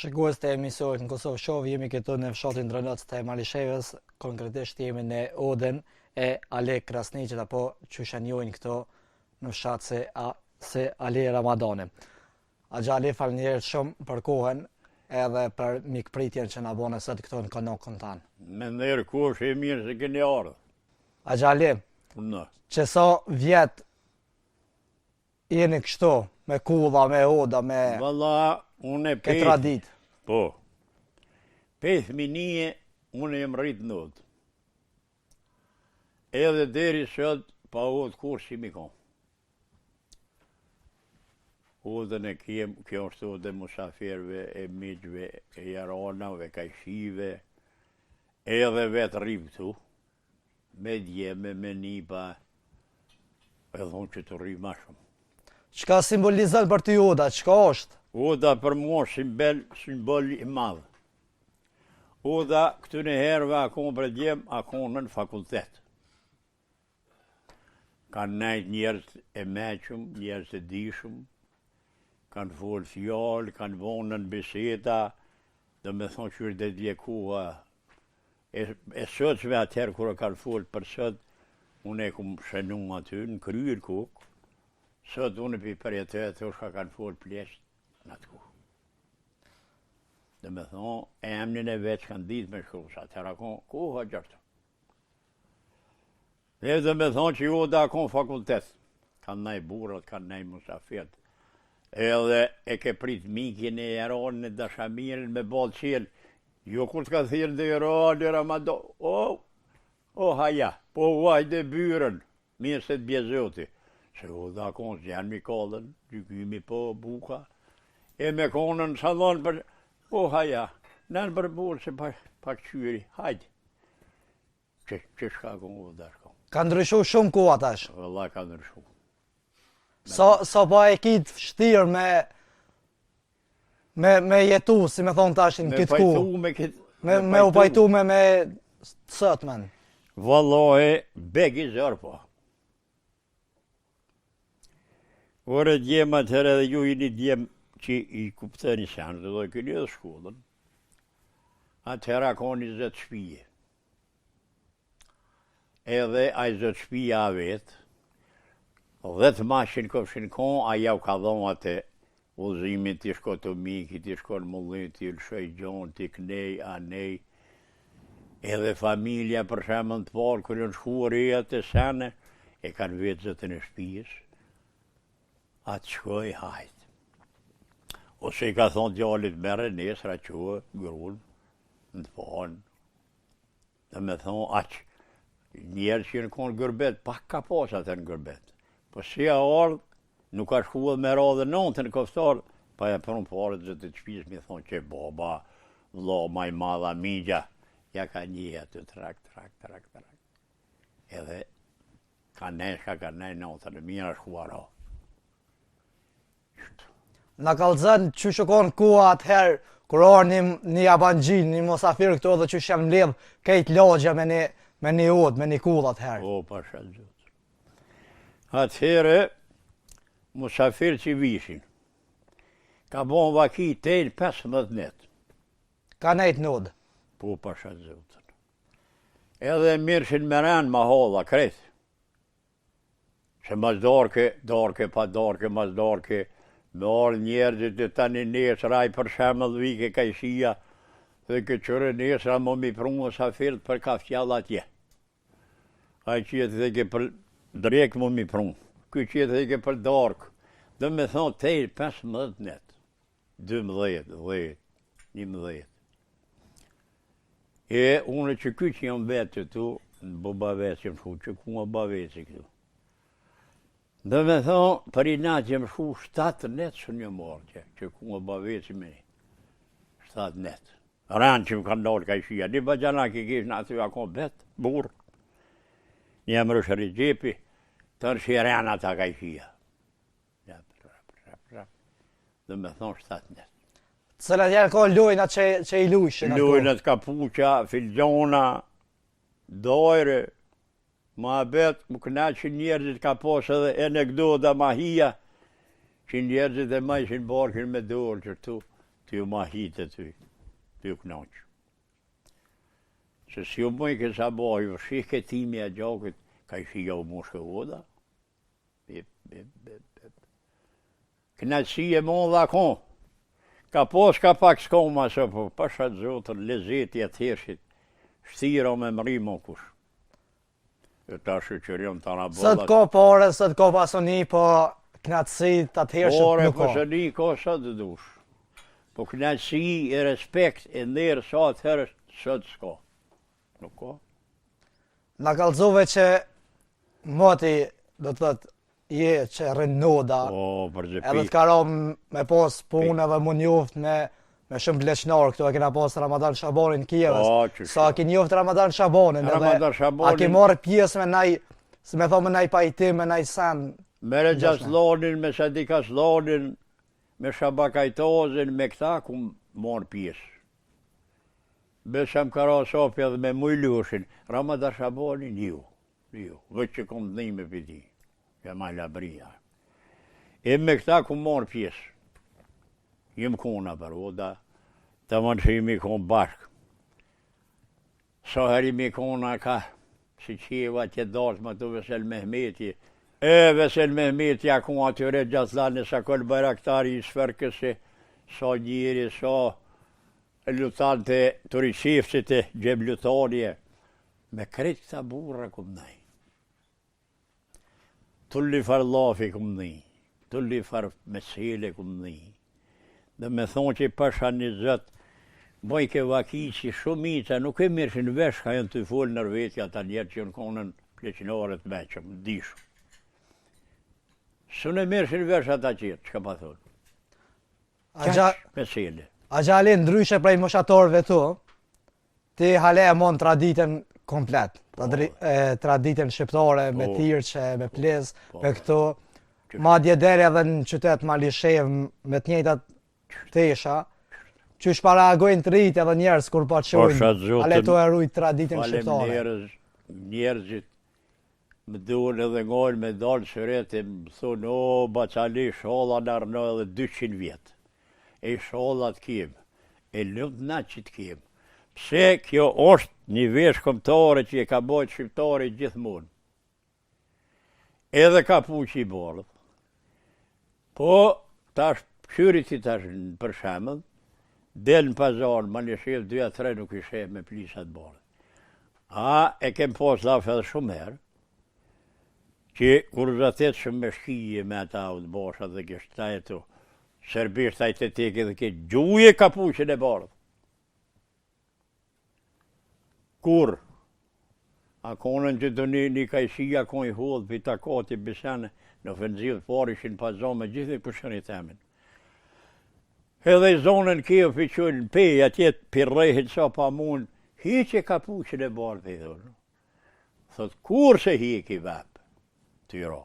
Shikues të emisionit në Kosovë Show, jemi këtu në fshatin Dranoc të Malishevës, konkretisht jemi në odën e Ali Krasniqit apo qysh e njohin këtu në fshat se, a, se Ali Ramadani. Axha Ali, faleminderit shumë për kohën edhe për mikpritjen që na bone sot këtu në konakun tanë. Me nder kush e mirë se keni ardhë. Axha Ali, që sa vjet Jeni kështu, me kulla, me oda, me... Valla, unë e pej... traditë. Po. Pej fëminie, unë jam rritë në odë. Edhe deri sot, pa odë kurrë s'jemi konë. Odën e kem, kjo është odë e musafirve, e miqve, e jaranave, kajshive, edhe vetë rrimë këtu. Me djeme, me nipa, edhe unë që të rri ma shumë. Çka simbolizon për ty oda, çka është? Oda për mua simbol, simbol i madh. Oda këtyne herëve a konë për djem, a konë në fakultet. Kanë nejtë njerëz e meçëm, njerëz e dishëm, kanë folë fjalë, kanë vonë në biseda, do me thonë që është dhe djekoha E, e sotshme atëherë kur e kanë folë për sot, unë e kum shënu aty, në krye në kokë, sot unë p'i përjetoj ato shka kanë folë pleqt në atë kohë. Do me thonë, emnin e vetë kanë ditë me shkru, sa atëherë a konë koha gjashtu. Dhe do me thonë që oda a konë fakultet, kanë nej burrat, kanë nej musafirët, edhe e ke prit mikin e jaranin e dashamirin me ballë çelë, jo kur të ka thirrë dhe rali Ramadan, o, o haja, po vajde byrën, mirë se të bje zoti, se oda a konë zjanë mi kalën, gjykymi po, buka, e me konën në salon për, o haja, nën për burë se pak, pak qyri, hajde, Që, që shka ku më dhe shko. Ka ndryshu shumë koha tash. Valla ka ndryshu. Sa, sa po e ki të vështirë me, me, me jetu, si me thonë tash, në këtë kohë. Me këtë... Me, me u pajtu me, me sotmen. Valla e begi zor po. Ore djem atëherë edhe ju jeni djem që i kuptoni senet dhe keni edhe shkollën. Atëherë a konë një zot shpije. Edhe ai zot shpija a vetë, dhe të mashin kofshin kon, ai jau ka dhonë atë udhëzimin ti shko te miki, ti shko në mulli, ti lëshoj gjonë, ti knej, anej, edhe familja për shembull të parë, kur janë shku rejat e sene, e kanë vetë zotin e shpijës, atë shkoj, hajt. Ose i ka thonë djalit, merre nesër, a çoje, grun, në të panë, Do me thonë, aq njerëz që janë konë gurbet, pak ka pas atë në gurbet. Po si a ardhë, nuk ka shku edhe me radhë nëntën në koftar, pa e prunë paret zotit shpisë, mi thonë që baba, vlla, ma i madha, mixha, ja ka një aty, trak, trak, trak, trak. Edhe, ka nej, shka ka nej, nëntën e mira shku aro. Na kallzon qysh u konë koha atëherë, kur ardh një, një jabanxhi, një musafir këtu edhe qysh janë mbledh krejt lagja me një, me një odë, me një kullë atëherë. O, pasha Zotin. Atëherë, musafir që vishin, ka bon vaki tej 15 net. Ka nejtë në odë. Po, pasha Zotin. Edhe mirrshin me ren mahalla, krejt. Se mas darke, darke pa darke, mas darke, me ardhë njerëzit e tani nesër, ai për shembull vike kajshia, dhe këqyre nesër a mo mi pru musafirt për kaftjall atje. Ai qetë dhe ke për drekë mo mi pru, ky qetë dhe ke për darkë, do me thonë tej 15 net, 12, 10, 11. E unë që ky që jam vetë këtu, në Bobavec jam shku, që ku ma Bobaveci këtu. Do me thonë, për inat jam shku 7 net që një marrë, që, që ku ma Bobaveci me 7 net. Ranë që më kanë dalë kajshia, një baxhanak i kish në aty a konë vetë, burrë, një emër është Rexhepi, tërë që i renë ata kajshia. Rap, rap, rap, rap. Do me thonë 7 net. Cilat janë konë lojnat që, që i lujshin? Lojnat kapuqa, filxhona, dojre, muhabet, më kënaqshin njerëzit ka pos edhe anekdota mahia, që njerëzit e majshin barkin me dorë që tu. Tu u mahit e tu, tu u knaqë. Se si u bëjke sa bo, ju shihke tymi e gjakit, kajshia u mushke oda. Bip, bip, bip, bip. Knaqësi e madhe a kon. Ka pos ka pak s'ka ma se po pasha Zotin lezeti i atëhershit, shtirë o me mrri mo kush. E tash shyqyr janë tana bollat. Sot ka pare, sot ka pasuni, po knaqësi të atëhershit nuk ka. Pare pasuni ka sa të dush. Po knaqësi e respekt e nder sa atëherë sot s'ka. Nuk ka. Na kallzove që moti, do të thotë, je që rrin n'oda. Po, për gjëpi. Edhe të ka ra me pas punë edhe m'u njoft me me shumë pleqnar këtu e kena pas Ramadan Shabanin Kijevës. Po, qysh. Sa ke njoft Ramadan Shabanin edhe Ramadan Shabanin. A ke marrë pjesë me naj, si me thonë me naj pajtim, me naj sen. Me Rexh Asllanin, me Sadik Asllanin, me Shaban Kajtazin, me këta kum marrë pjesë. Besa më ka ra sapi edhe me Mujlushin, Ramadan Shabanin, jo, jo, veç që kom dnime prej tij, që ma labria. E me këta kum marrë pjesë, jem kona për oda, tamam që jemi konë bashkë. Sa herë jemi kona ka, si qeva që dasma të Vesel Mehmeti, e Vesel Mehmeti a kon aty Rexh Asllani, Sokol Bajraktari, Sferkësi, sa njeri, sa Lutan të Turiqefsit e Xhem Lutani e me krejt këta burra kum nej. Tulli far llafi kum ni, tulli far mesele kum ni. Dhe me thonë që pasha një Zot, bojke vaki që shumica nuk e mirrshin vesh ka janë tu folë nër veti ata njerëz që janë konën pleqnarë të meçëm, dishëm. S'un e mirrshin vesh ata qetë, çka pa thonë. Axha, mesele. Axha Ali, ndryshe prej moshatorëve tu, ti hale e mon traditën komplet, po. traditën shqiptare me po. tirqe, me po. plis, me këto, madje deri edhe në qytet Malishevë me të njëjtat tesha, qysh pa reagojnë të rijtë edhe njerëz kur pa të shohin, hale tu e rujt traditën shqiptare. Njerëzit Më duhen edhe ngojnë me dalë syret e më thonë, o, Baca Ali, ishalla na rrno edhe 200 vjet. E ishalla të kem. E lumt na që të kem. Pse kjo është një veshë kombëtare që e ka bajt shqiptari gjithmonë. Edhe kapuqi i bardhë. Po, tash, kqyri ti tash, për shembull, del në pazar, në Malishevë, dy a tre nuk i sheh me plisa të bardhë. A, e kem pas llaf edhe shumë herë, që kur zatetshëm me shkije me ata udbashat dhe kishta e tu, serbisht ai të teke dhe ke gjuje kapuqin e bardhë. Kur? A konën që të një, një kajshia kon i hodhë për takati bisene, në ofenzivë të parë ishin pa zonë me gjithë një kushëri temin. Edhe i zonën kjo për qojnë në pej, atje për rrehin sa pa mund, hiqe kapuqin e bardhë, i thonë. Thot, kur se hiqi vep, të i ro.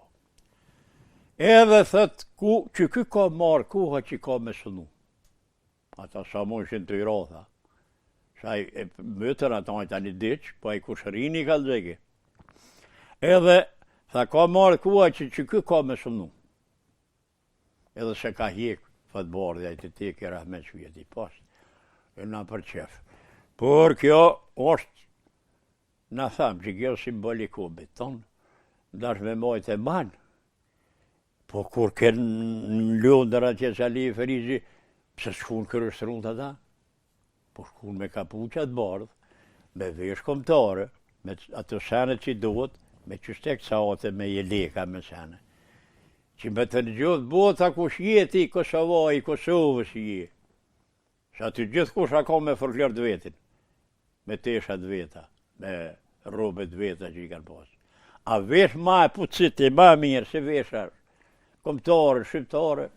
Edhe thot, ku, që ky ka marrë koha që ka me sënu. Ata sa mu ishin të i ro, tha. Sa i e mytën ata i tani diq, po ai kushërini i kallzojke. Edhe, tha, ka marrë koha që, që ky ka me sënu. Edhe se ka hjek Fatbardhi ai të teke rahmet shpirti i pastë. E na për qef. Por kjo është na thamë që kjo simbol i kombit tonë, dash me majtë e man. Po kur ken në Londër atje Sali Ferizi, pse shkun kryestrunt ata? Po shkun me kapuqa të bardhë, me vesh kombëtare, me ato senet që duhet, me qystek sate, me jeleka, me sene. Që me të në gjithë bota kush je ti Kosova i Kosovës je. Se aty gjithkush a ka me folklor të vetin, me tesha të veta, me rrobe të veta që i kanë pasë. A vesh ma e pucit e ma mirë se vesha kombëtare, shqiptare,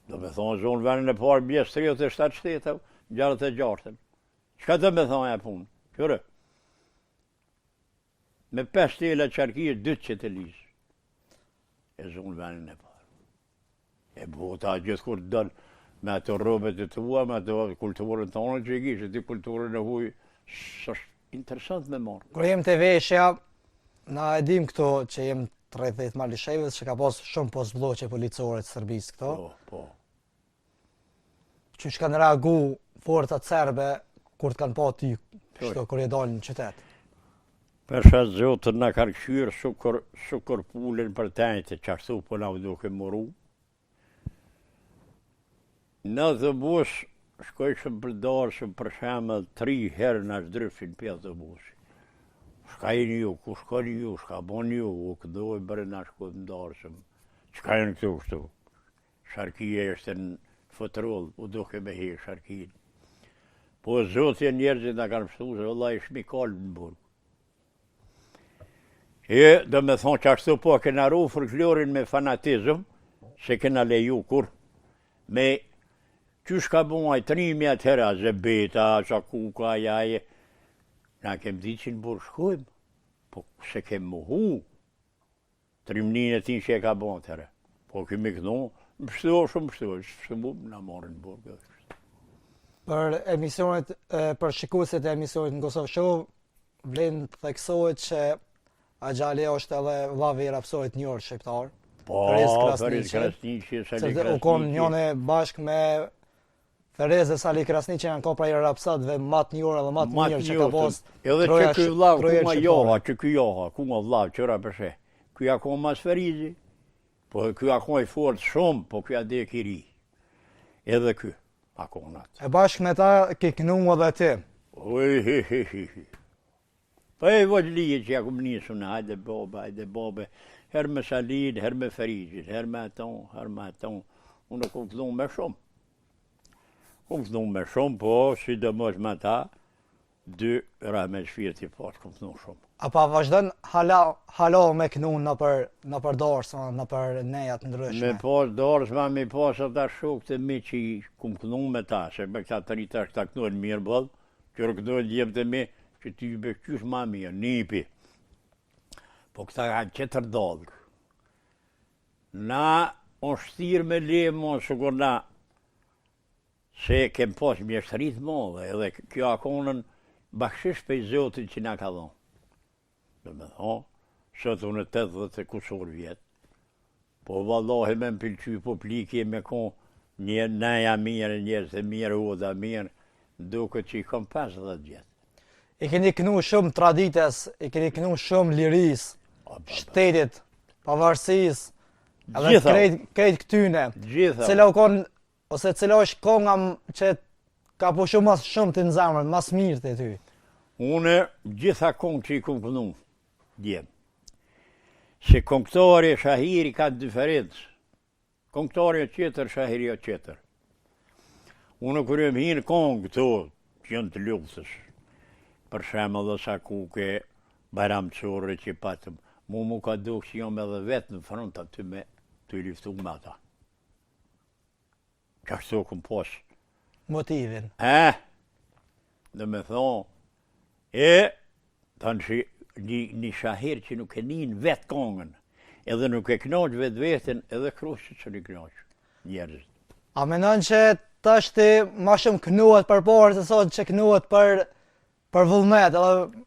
do me thonë zonë vendin e parë mjes 37 shteteve, 66-ën. Çka do me thonë e punë? Qyre? Me 5 tela çarkie, 2 çetelis. E zonë vendin e parë. E bota gjithkur të don me ato rrobet e tua, me ato kulturën tonë që i kishe, ti kulturën e huj, s'është interesant me marrë. Kur jem te veshja, na e dim këto që jem të rrethit Malishevës, që ka pas shumë postblloqe policore të Serbisë këto. Po, po. Qysh kanë reagu forcat serbe kur të kanë pa ty, kështu kur je dalë në qytet? Pasha Zotin na kanë kqyrë sukur, sukur pulën për t'enjte, qashtu po na u duke muru. Në autobus, shkojshëm për darsëm për shembull, tri herë na zdrypshin pi autobusi. Shka jeni ju, ku shkoni ju, shka boni ju, u këndojmë bre na shkojmë darsëm. Çka janë këtu kështu? Sharkia ishte në fotroll, u duke me hek sharkin. Po Zoti e njerëzit na kanë pshtu se vëlla ishmi kalb në burg. E, do me thonë që ashtu po, kena ru folklorin me fanatizëm, s'e kena leju kurr, me qysh ka bo ai trimi atëherë, a Zebeta, a Kuka, aj, na kem ditë që në burg shkojmë, po s'e kem mohu, Trimninë e tij që e ka bo atëherë. Po kemi kënu, më pështu, shumë pështu, pështu, na morën në burg. Për emisionet, për shikuesit e emisionit në Kosovë Show, vlen të theksohet që Axha Ali është edhe vllavi i rapsodit të njohur shqiptar. Po, Feriz Krasniqi, Sali Krasniqi. U konë njëni bashkë me Feriz dhe Sali Krasniqi janë konë prej rapsodëve ma të njohur edhe ma të mirë që ka pas Edhe që ky vllau, ku ma joha, që ky joha, ku ma vllau, qëra përshe. Ky a konë mas Ferizi, po ky a konë i fort shumë, po ky a dek i ri. Edhe ky, a konë atë. E bashkë me ta ke knu edhe ti. Ui, hi, hi, hi, hi. Prej voglie që ja kum nisë unë, hajde bobe, hajde bobe, herë me Salin, herë me Ferizin, herë me aton, herë me aton, unë kum kënu me shumë. Kum kënu me shumë, po, sidomos me ata, dy rahmet shpirti pastë, kum kënu shumë. A pa vazhdon hala, hala me kënu nëpër, nëpër darsma, nëpër neja të ndryshme? Me pas darsma, me pas ata shokët e mi që kum kënu me ta, se me këta të ri tash këta kënojnë mirë boll, Qyre kënojnë djemtë e mi, që ty be qysh ma mirë, nipi. Po këta kanë qetër dallgë. Na, o shtirë me le mo, sikur na, se kem pas mjeshtëri të madhe, edhe kjo a konën bakshish pej Zotit që na ka dhonë. Do me thonë, sot unë 80 e kusur vjet, po vallahi me më pëlqy publiki me kon një neja mirë, njerëz të mirë, oda mirë, duket që i kom 50 vjet. I keni knu shumë traditës, i keni knu shumë lirisë, shtetit, pavarësisë, edhe krejt, krejt këtyne. Gjitha. Cila u konë Ose cila është konga që ka pushu ma shumë ty në zemër, ma s'miri te ty? Une, gjitha kongë që i kom kënu, djem. Se kongëtari e shahiri kanë diferencë. Kongëtari o tjetër, shahiri o tjetër. Unë kur jam hi në kongë këto, që janë të luftës, për shembull dhe sa kuke, Bajram Curri që patëm, mu m'u ka dukë që jam edhe vetë në front aty me të luftu me ata. Qashtu kum pas. Motivin. E, do me thonë, e, tanë që një, një shahir që nuk e nin vetë kongën, edhe nuk e knaq vetveten, edhe krushqit s'un i knaq njerëzit. A menon që tashti ma shumë knuhet për pare se sot që knuhet për, për vullnet edhe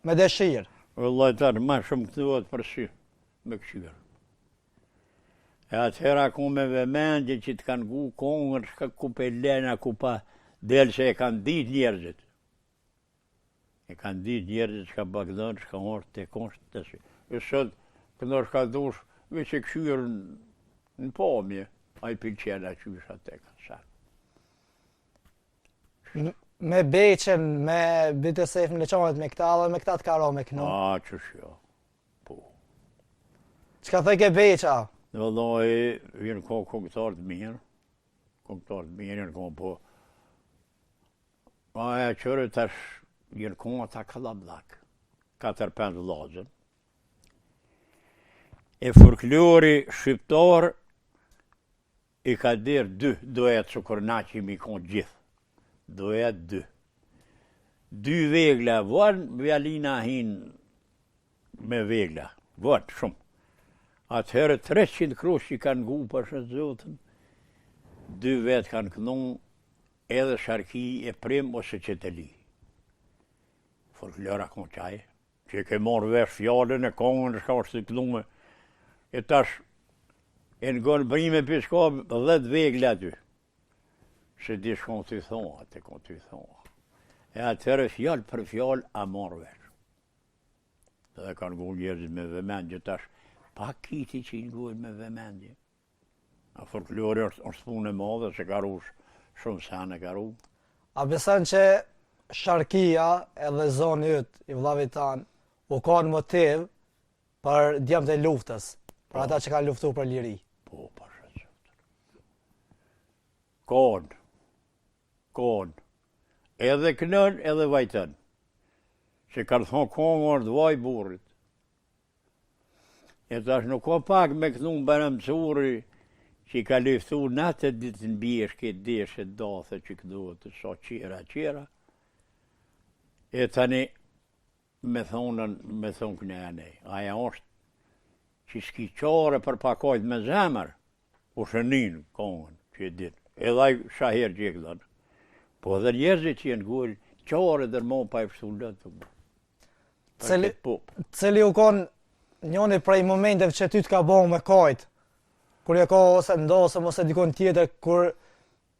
me dëshirë? Vëllai tash ma shumë knuhet për sy, me këqyrë. E atëhera ku me vemendje që të kanë ngu kongën, shka ku pe lena, ku pa del se e kanë ditë njerëzit. E kanë ditë njerëzit shka pa këndon, shka është, të koshtë, të si. E sot, këndo shka dush, veç e këqyrë në pamje, a i pëlqen a qysh a tek, sa. Me Beqen, me Bite Sefën e Leqanit, me këta dhe me këta të ka ra me kënu. A, qysh jo. Po. Çka thojke Beqa? Vëllai, janë konë kongëtarë të mirë, kongëtarë të mirë janë konë, po. A e qërë tash janë konë ata kallabllak, 4-5 vllazën. E folklori shqiptar I ka derë dy duet sikur na që jemi kon gjithë. Duet dy. Dy vegla vonë, violina hin me vegla. Vonë, shumë. Atëherë 300 krushq që kanë ngu pasha Zotin, dy vetë kanë kënu edhe sharki e prim ose çeteli. Folklor a kon qaj. Që e ke marrë vesh fjalën e kongën shka është e kënume. E tash e ngon prime piskop 10 vegla aty. Se di shkon të thonë, atë kon të thonë. E atëherë fjalë për fjalë a marrë vesh. Dhe kanë ngu njerëzit me vëmendje tash, pak kiti që i ngujnë me vëmendje. A folklori është, është punë e madhe, se ka ru shumë sene ka ru. A beson që sharkia edhe zoni yt i vllavit tanë u kanë motiv për djemtë e luftës, për po. ata që kanë luftu për liri? Po, pasha Zotin. Kon, kon, edhe kënon edhe vajtën. Se kanë thonë konga është vaj burrit. E tash nuk ka pak me kënu Bajram Curri, që i ka luftu natë e ditë në bjeshkë e deshe dathe që këndohet të sa qera qera. E tani me thonën, me thonë këne e nej. Aja është që s'ki qare për pa kajt me zemër, u shënin kongën që e ditë. Edhe aj shaherë që e këndon. Po edhe njerëzit që jenë gurë, qare dërmon pa e pështu lëtë. Cili, cili u konë njoni prej momenteve që ty të ka bo me kajt, kur je ka ose n'dasëm ose dikun tjetër, kur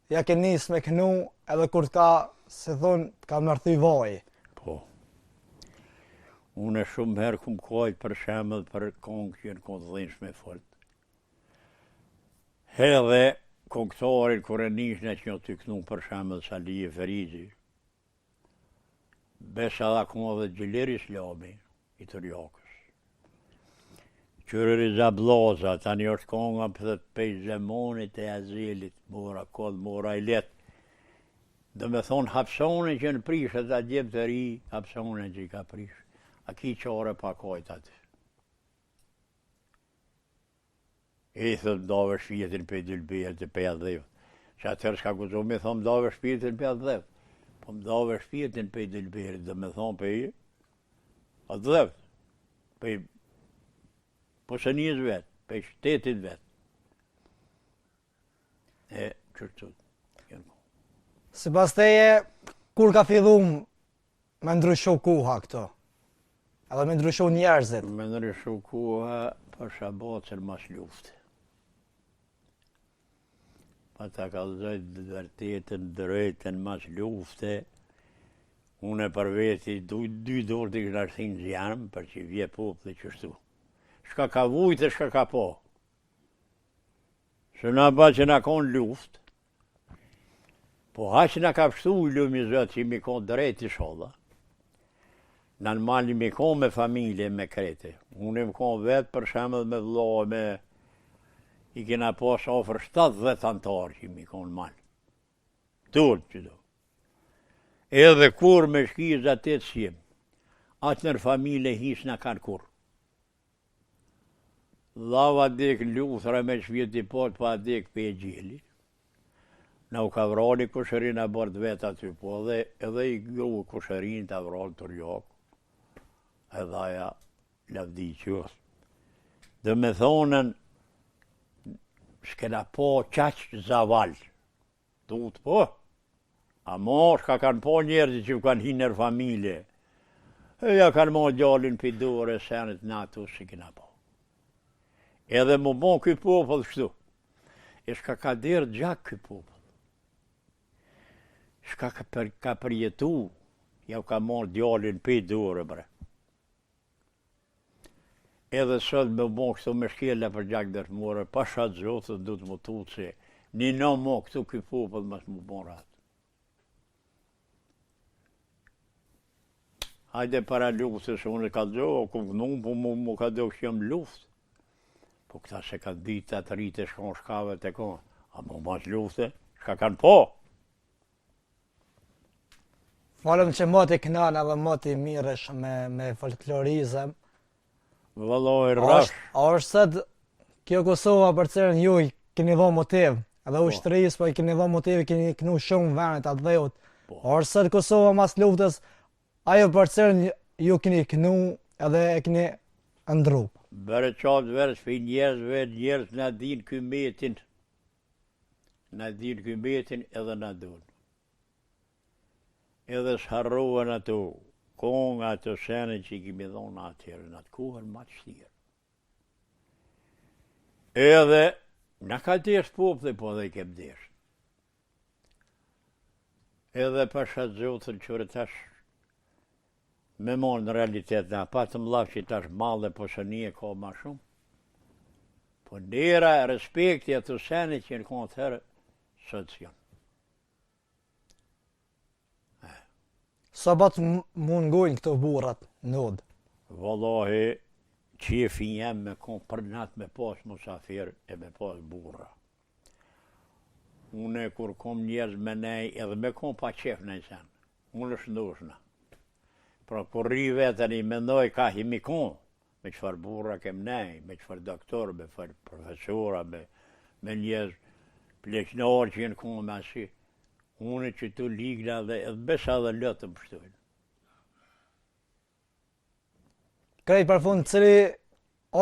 ja ke nis me kënu edhe kur të ka, si thonë, të ka mërthy vaji. Po. Unë shumë herë kum kajt për shembull për kongë që jenë konë dhimbshme fort. Edhe kongëtarin kur e nishnë e që një të kënu për shembull Salije Ferizi, Besa edhe kon edhe Xhilir Islami i Turjakës. Qyre Riza Bllaza, tani është konga për dhe pej Zemonit e Azelit, mora kod, mora i let. Do me thonë hapsonin që në prishë ata djem të ri, hapsonin që i ka prishë. A ki qare pa kajt aty. I thot m'dave shpirtin pej dylberit e pej atdheut. Se atëherë s'ka guxu me thonë m'dave shpirtin pej atdheut. Po m'dave shpirtin pej dylberit, do me thonë pej atdheut. Pej posenisë vet, pej shtetit vet. E, qështu. Sipas teje, kur ka fillu Me ndryshu koha këtu. Edhe me ndryshu njerëzit. Me ndryshu koha pasha bacën mas lufte. Pa ta kallzoj të vërtetën, drejtën mas lufte, unë për veti dy, dy dorë t'i kisha shti n'zjarm, për që vje populli qështu. Shka ka vujtë e shka ka po. Se na ba që na konë luftë, po aq na ka pshtu i lumi Zot që jemi konë drejt ishalla, na në mal jemi konë me familje, me krete. Unë jem konë vetë për shembull me vlla me i kena pas afër 70 antarë që jemi konë në mal. Turp që do. Edhe kur me shki zatet s'jem, atë nër familje hiç na kanë kurrë. Vllau a dek në luftë me shpirti pot pa dek pe gjeli. Na u ka vra një kushërin a bërë të vetë aty, po edhe, edhe i gru kushërin ta vra në Turjakë. Edhe aja lavdi qoftë. Do me thonën, s'kena po qaq zaval. Duhet po. Amo shka kanë po njerëzit që kanë hi nër familje. E ja kanë marrë djalin pi dore senet na ato s'i kena po. Edhe m'u bo ky popull kështu. E shka ka derdh gjak ky popull. Shka ka, për, ka përjetu, ja u ka marrë djalin pi dore bre. Edhe sot me u bo kështu me shkel për gjak dëshmorë, pasha Zotin du të më tutë se një në mo këtu ky popull mos m'u bo rahat. Hajde para luftës, unë e kallxo, kum kënu, po mu, mu ka do që jam luftë. Po këta se kanë ditë atë rritë e shkon shkave të kon. A mu mas lufte, shka kanë po? Folëm që moti kënon edhe moti mirresh me, me folklorizëm. Vëllo e rrash. A është sot kjo Kosova për cilën ju i keni dhonë motiv, edhe po. ushtrisë, po i keni dhonë motiv, i keni kënu shumë venet atdheut. Po. A është sot Kosova mas luftës, ajo për cilën ju keni kënu edhe e keni ëndrru. Bereqat veç prej njerëzve, njerëz na dinë kymetin. Na dinë kymetin edhe na dunë. Edhe s'harrohen ato konga, ato sene që i kemi dhonë atëherë, në atë kohën ma të shtirë. Edhe, na ka deshtë populli, po edhe i kem deshtë. Edhe pasha Zotin qyre tash me marrë në realitet na patëm llaf që tash mall e pasuni e ka ma shumë. Po ndera e respekti ato sene që janë konë atëherë, sot s'janë. Sa bat mungojnë këto burrat në odë? Vallahi, qefi jem me kon për natë me pas musafir e me pas burra. Une kur kom njerëz me nej edhe me kon pa qef në sen, unë shëndoshna. Pra kur rri vetën i mendoj ka jemi kon, me çfarë burra kem nej, me çfarë doktor, me çfarë profesora, me, me njerëz pleqnor që jenë kon me asi. Unë që tu ligna dhe edhe besa dhe lotët më pshtojnë. Krejt për fund, cili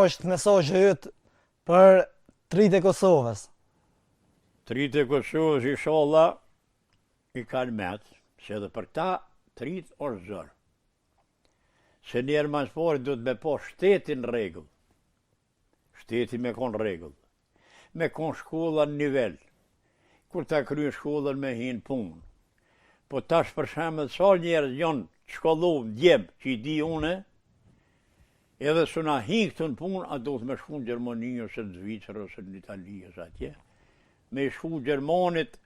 është mesazhi yt për t'ritë e Kosovës? T'ritë e Kosovës, ishalla, i kanë met, se edhe për këta t'ritë është zor. Se njerë ma s'pari duhet me pa shtetin n'rregull. Shteti me konë n'rregull. Me konë shkolla në nivel. Kur ta kryen shkollën me hi n'punë. Po tash për shembull sa njerëz janë të shkollum djem që i di une, edhe s'una hin këtu në punë, a duhet me shku në Gjermani ose në Zvicër ose në Itali ose atje, me i shku Gjermanit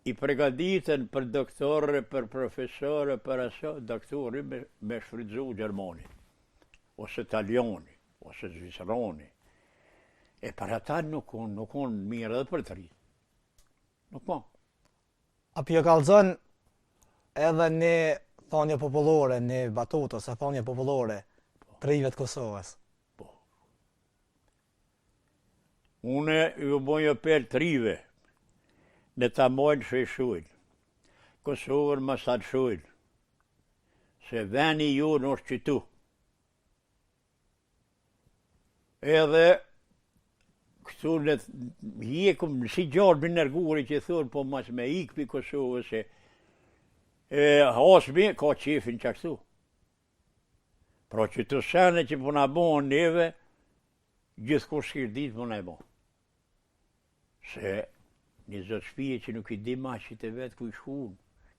I pregaditen për doktorë, për profesorë, për aso, doktori me, me shfrytëzu gjermani, ose italiani, ose zvicërani. E për ata nuk unë, nuk unë mirë edhe për të ri. Nuk po. A po ju kallzon edhe një thanje popullore, një batutë ose thanje popullore, po. të rive të Kosovës? Po. Une ju boj apel të rive, ne ta mojnë sheshujnë, Kosovën mos ta lëshujnë, se veni jonë është qëtu. Edhe këtu ne hjekum si gjalpin nër guri që thonë, po mos me ikë pi Kosovës se e hasmi ka qefin qashtu. Pra qëto sene që po na bohen neve, gjithkush s'kish ditë me na e bo. Se një zot shpije që nuk i di macet e vet ku i shkun,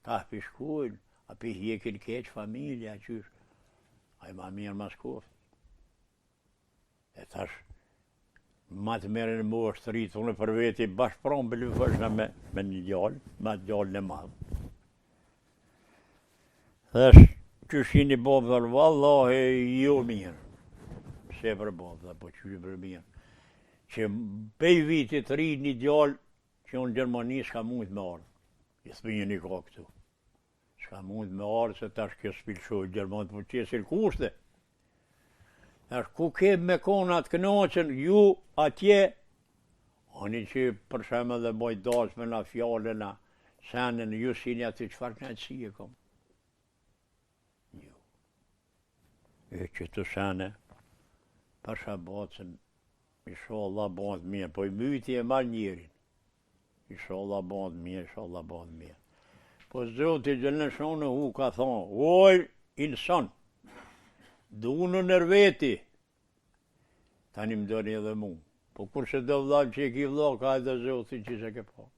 kah pi shkujnë, a pi hjekin keq familja, qysh, ai ma mirë ma s'koftë. E tash, ma të merren në moshë të rritë, unë për veti bash pranë bëllë me, me një djalë, me atë djalën e madh. Thash, qysh jeni babë, dhe vallahi, jo mirë. Pse për babë, dhe po qysh për mirë. Që pej vitit të ri një djalë, që unë në Gjermani s'ka mujtë me ardhë. I thëmijën i ka këtu. S'ka mujtë me ardhë se tash kjo s'pi lëshojnë gjermanët po qesin kushte. Tash ku ke me konë atë knaqën, ju atje, ani që për shembull dhe boj dasme na fjale na sene në ju s'jeni aty çfarë knaqësie kom. Ju. E qëto sene, pasha bacën, ishalla bëhet mirë, po i myti e marrë njerin. Ishalla bëhet mirë, ishalla bëhet mirë. Po Zoti xheleshanuhu ka thonë, oj, insan, dunu nër veti, tani më doni edhe mu. Po kur s'e do vllanë që e ki vlla, ka e do Zotin që s'e ke pa.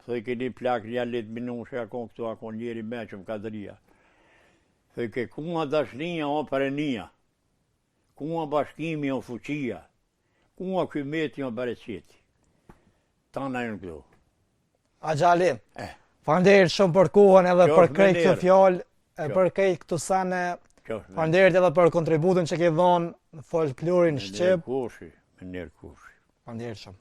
Thojke një plak një alit minushe, a kon këtu, a kon njeri mençëm Kadria. Thojke ku a dashnia o prenia, ku a bashkimi o fuqia, Ku a kymeti o bereqeti. Tana janë këto. Axha Ali, eh. Faleminderit shumë për kohën edhe për krejt këto fjalë, e për krejt këto sene. Faleminderit edhe për kontributin që ke dhënë në folklorin shqip. Me nder kushi, me nder kushi. Faleminderit shumë.